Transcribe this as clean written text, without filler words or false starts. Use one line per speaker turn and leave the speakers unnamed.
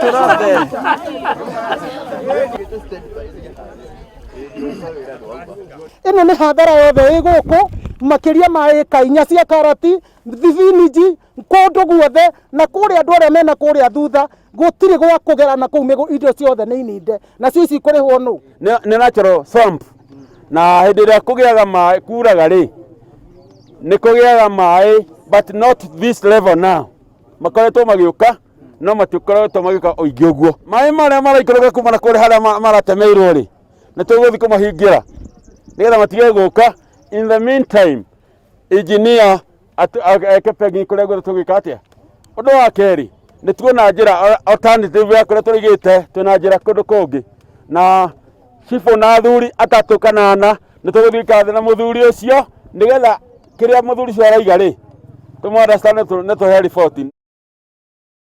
Tũrathe.
Ĩno nĩ hathara yothe ĩ gũkũ makĩria ma ĩka inya cia karati, thibinji, kũndũ guothe na kũrĩa andũ arĩa mena kũrĩa thutha gũtirĩ gwa kũgera na kũu indo ciothe nĩ ininde nacio ici ikũrĩhwo nũ?
Nĩ natural swamp na hĩndĩ ĩrĩa kũgĩaga maĩ kuraga rĩ nĩ kũgĩaga maĩ but not this level now. Makoretwo magĩũka no matikoretwo magĩũka ũingĩ ũguo. Maĩ marĩa maraikũrũka kuma na kũrĩa harĩa maratemeirwo rĩ nĩ tũgũthiĩ kũmahingĩra nĩgetha matige gũka. In the meantime engineer eke pegging kũrĩa guothe tũgwĩka atĩa. Ũndũ wa kerĩ nĩ tuona njĩra alternative ya kũrĩa tũrĩgĩte twĩna njĩra kũndũ kũngĩ na cibũ na athuri atatũ kana ana nĩ tũgũthiĩ gũikara thĩ na mũthuri ũcio nĩgetha kĩrĩa mũthuri ũcio araiga rĩ tũmũ understand nĩ tũhe riboti.